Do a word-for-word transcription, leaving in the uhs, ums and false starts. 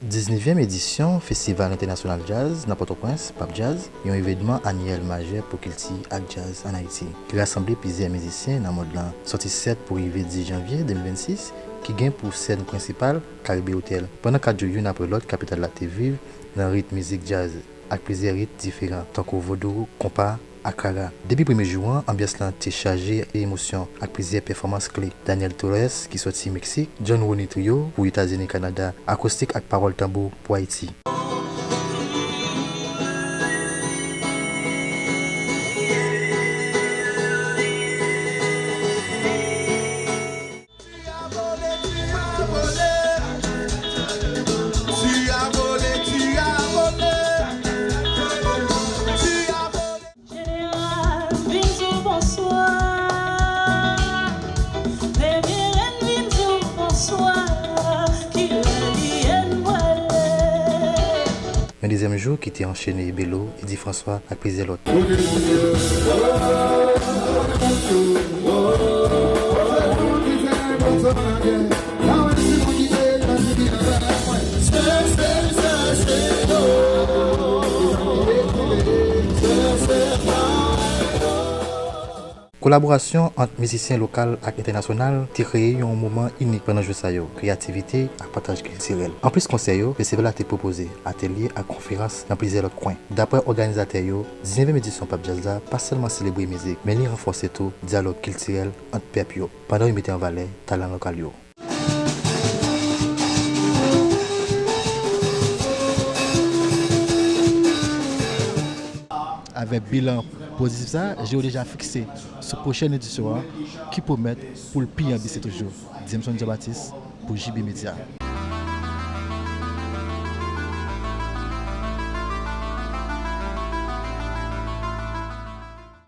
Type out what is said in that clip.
Diznevyèm edisyon Festival Entènasyonal Djaz nan Pòtoprens, Pap Djaz, yon evènman anyèl majè pou kilti ak djaz ann Ayiti, ki rasanble plizyè mizisyen nan mond lan, sòti sèt pou rive dis janvye de mil vennsis, ki gen pou sèn prensipal Caribe Hotel. Pandan kat jou, youn apre lòt, kapital la te viv nan ritm mizik djaz ak plizyè rit diferan, tankou vodou, konpa, ak raga. Depi premye jou an, anbyans lan te chaje emosyon ak plizyè pèfòmans kle. Daniel Torres, ki sòti Meksik, John Rony Trio pou Etazini, Kanada, akoustik ak pawòl tanbou pou Ayiti. Jeneral, vin di w bonswa. Leve rèn, vin di w bonswa. Kilè li ye n prale? Yon dezyèm jou ki te anchene Belo, Eddy François ak plizyè lòt. Kolaborasyon ant mizisyen lokal ak entènasyonal te kreye yon moman inik pandan jou sa yo, kreyativite ak pataj kiltirèl. Anplis konsè yo, festival la te pwopoze atelye ak konferans nan plizyè lòt kwen. Daprè òganizatè yo, diznevyèm edisyon Pap Djaz la pa sèlman selebre mizik, men li ranfòse tou dyalòg kiltirèl ant pèp yo, pandan yo mete an valè talan lokal yo. Avèk bilan pozitif sa, je yo deja fikse sou pwochèn edisyon an, ki pwomèt pou l pi anbyase toujou. Jameson Jean Baptiste pou J B Media.